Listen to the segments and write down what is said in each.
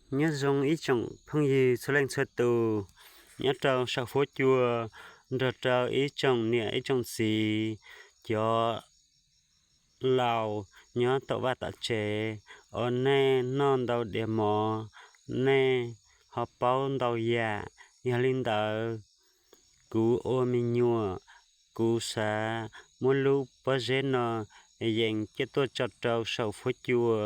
Nyob zoo ib tsoom phooj ywg txhua leej txhua tus nyob rau saum huab cua, nrog rau ib tsoom niam ib tsoom txiv, cov laus nyob tom vaj tom tsev, uas nej noj ntau diav mov, nej ho paub ntau yam. Yog li ntawd, kuv ua me nyuam, kuv xav muab lub pob zeb no yees coj tuaj tso rau saum huab cua,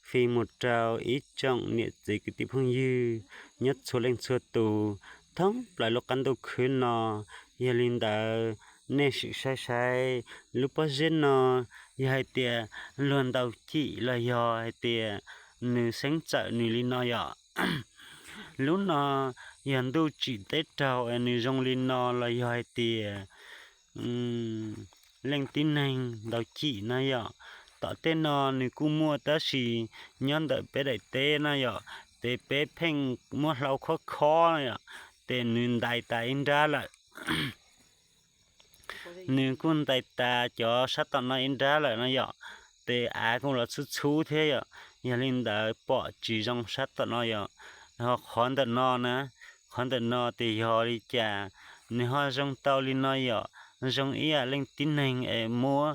fij mus rau ib tsoom niam txiv kwv tij phooj ywg nyob txhua leej txhua tus thoob plaws lub qab ntuj khwb no. Yog li ntawd, nej sim saib saib lub pob zeb no, yog hais tias luag ntaus cim los yog hais tias nws xeeb txawm nws li no yom. Lub no yog ntuj tsim teb raug es nws zoo li no los yog hais tias leej tib neeg ntaus cim na yom. Tom tej no nws kuj muaj tab sis nyob ntawm peb daim teb na yom, ces peb pheej muab hlau khob khob na yom, ces nws ntais tas ib nrab lawm. Nws kuj ntais tas cov sab tom no ib nrab lawm no yom, ces av kuj los txhub txhub thiab yom. Yog li ntawd pom tsis zoo sab tom no yom. Ho qhov ntawm no na, qhov ntawm no ces yog li cas nws ho zoo tau li no yom? Zoo ib yam leej tib neeg es muab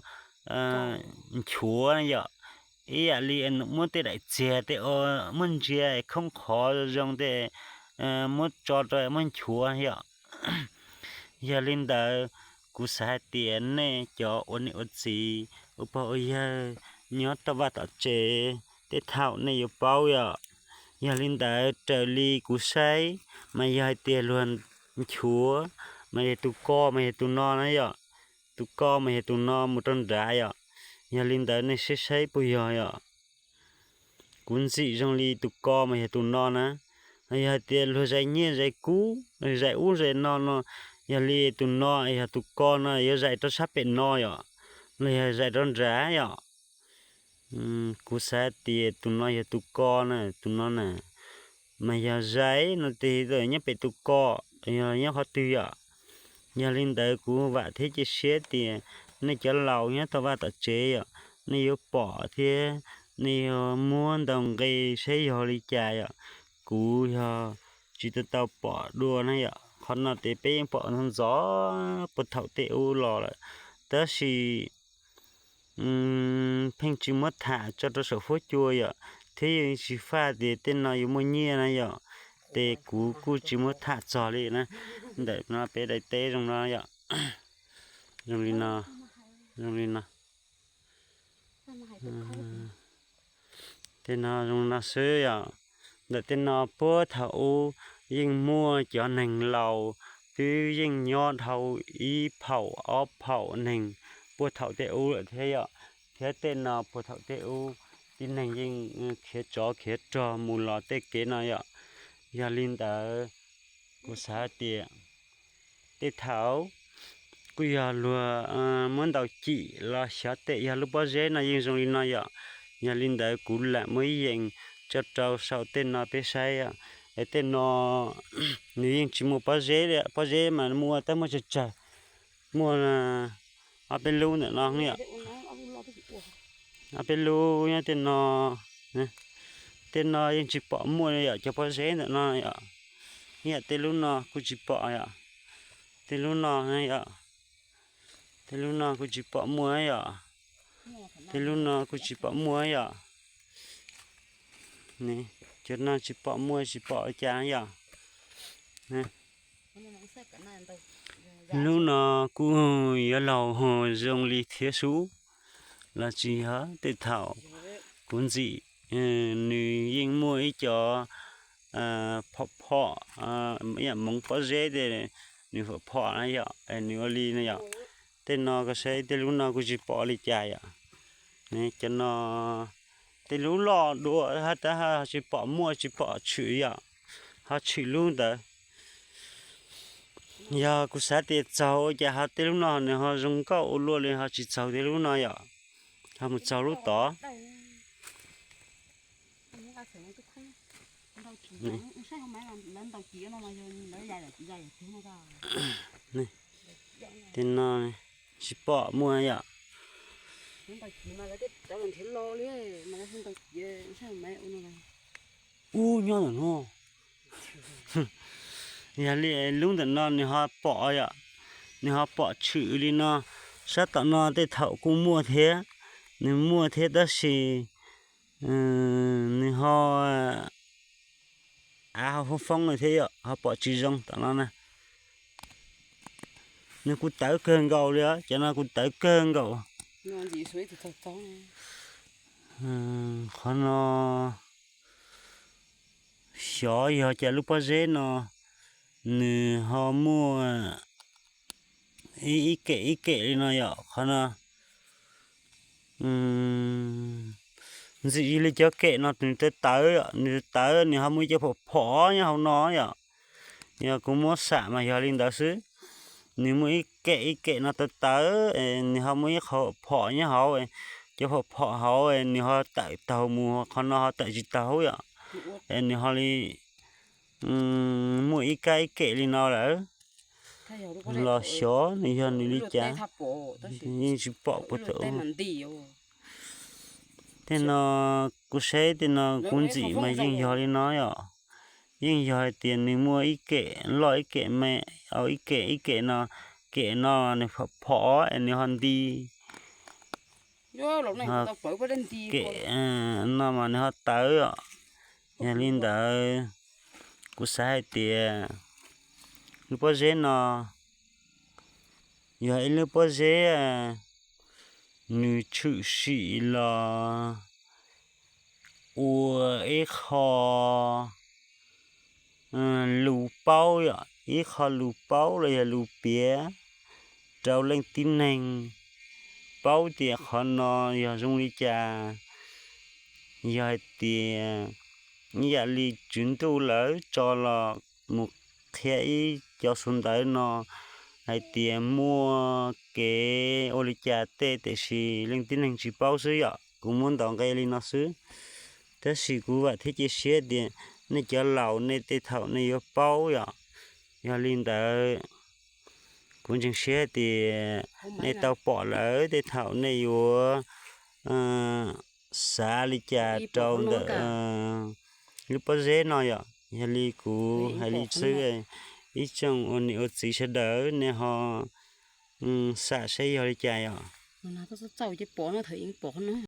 nchuav yom, ib yam li muab tej daim txiag tej ua muab ntsia khoob qhov zoo tej, muab tso rau muab nchuav yom. Yog li ntawd, kuv xav hais tias nej cov ua niam ua txiv, ua pog ua yawg nyob tom vaj tom tsev, tej thaum nej yuav paub yom. Yog li ntawd, raws li kuv saib, mas yog hais tias luag nchuav, mas yog tus ko mas yog tus no na yom. Tus ko mas yog tus no mus rau nrad yom. Yog li ntawd nej saib saib puas yog yom. Kuv ntxim zoo li tus ko mas yog tus no na. Yog hais tias luag zais nyiaj zais kub, zais ub zais no no, yog li tus no yog tus ko no yuav zais rau sab pem no yom, los yog zais rau nrad yom. Kuv xav tias tus no yog tus ko na, tus no na, mas yog zais no ces nyob pem tus ko, yog nyob qhov twg yom. Yog li ntawd kuv vam thiab cia siab tias nej cov laus nyob tom vaj tom tsev yom, nej yuav pom thiab nej yuav muab ntaus nqi saib yog li cas yom. Kuv yog tsis tau tau pom dua na yom, qhov no ces peb yeej pom ntxov ntxov puag thaum tej ub los lawm, tab sis pheej tsis muab tham tso rau saum huab cua yom, thiab yeej tsis faj tias tej no yuav muaj nyiaj na yom, ces kuv kuj tsis muab tham txog li na. Ntawm no peb daim teb zoo no yom, zoo li no, zoo li no. Tej no zoo no xwb yom. Ntawm tej no puag thaum ub yeej muaj cov neeg laus twb yeej nyob dhau ib phaum ob phaum neeg puag thaum tej ub lawm thiab yom, thiab tej no puag thaum tej ub tib neeg yeej khiav tsov khiav rog mus los tej kev no yom. Yog li ntawd, kuv xav tias tej thaum kuj yog luag muab ntaus cim los xyov tej, yog lub pob zeb no yeej zoo li no yom. Yog li ntawd kuv lam muab yees tso rau saum tej no peb saib. Es tej no nws yeej tsis muaj pob zeb li, pob zeb mas muaj tab muaj tsawg tsawg, muaj ob peb lub ntawm no yom. Ob peb lub nyob tej no, tej no yeej tsis pom muaj li yom, cov pob zeb ntawm no yom. Ib yam tej lub no kuj tsis pom yom, tej lub no yom, tej lub no kuj tsis pom muaj yom, tej lub no kuj tsis pom muaj yom. Cov no tsis pom muaj tsis pom li cas yom. Lub no kuj yuav laus zoo li thiab sub los tsis yog tej thaum kuv ntxim, nws yeej muaj ib co phom phom, ib yam moov pob zeb tej, nws phom phom na yom, nws ua li no yom. Tej no koj saib tej lub no kuj tsis pom li cas yom. Cov no tej lub loj dua hab tab ho tsis pom muaj tsis pom tshwm yom, ho tshwm lub ntawd. Yog kuv xav tias txaug ua cas ho tej lub no nws ho zoo nkauj ua luaj li ho tsis txaug tej lub no yom, ho mus txaug lub tod. Tej no tsis pom muaj yom. Ub, Nyob ntawm no, yog li lub ntawm no nws ho pom yom, nws ho pom tshwm li no. Sab tom no tej thaum kuj muaj thiab, nws muaj thiab tab sis nws ho av ho foob foob li thiab yom, ho pom tsis zoo tom no na. Nws kuj tawv kawg nkaus li os, cov no kuj tawv kawg nkaus. Qhov no xyov yog cas lub pob zeb no nws ho muaj ib kem ib kem li no yom. Qhov no ntxim li cov kem no nws tawv tawv, nws tawv nws ho muaj ib cov phom phom nyob hauv no yom. Yog kuv muab xam mas yog li ntawd xwb. Nws muaj ib kem ib kem no tawv tawv, nws ho muaj ib qho phom nyob hauv, cov phom phom hauv nws ho tawm taug mus, qhov no ho tawm tsis taug yom. Nws ho li muaj ib kab ib kem li no lawm. Los xyov nws yog nws li cas, yeej tsis pom puag thaum. Tej no kuv saib tej no kuv ntxim mas yeej yog li no yom. Yeej yog hais tias nws muaj ib kem loj ib kem me, au ib kem ib kem no, kem no nws phom es nws ho nti, kem no mas nws ho tawv os. Yog li ntawd, kuv xav hais tias lub pob zeb no yog ib lub pob zeb nws tshwm sim los ua ib qho lus paub yom, ib qho lus paub los yog lus piav rau leej tib neeg paub tias qhov no yog zoo li cas. Yog hais tias ib yam li tswv ntuj lawv tso los mus qhia ib co xu ntawv no hais tias muaj kev ua li cas tej, tiam sis leej tib neeg tsis paub xwb yom. Kuv muab ntaus nqe li no xwb, tab sis kuv vam thiab cia siab tias nej cov laus nej tej thaum nej yuav paub yom. Yog li ntawd, kuv ntseeg siab tias nej tau pom lawm tej thaum nej yuav xav li cas rau ntawm lub pob zeb no yom. Yog li kuv hais li xwb, ib tsoom ua niam ua txiv sawv daws nej ho xam saib yog li cas yom.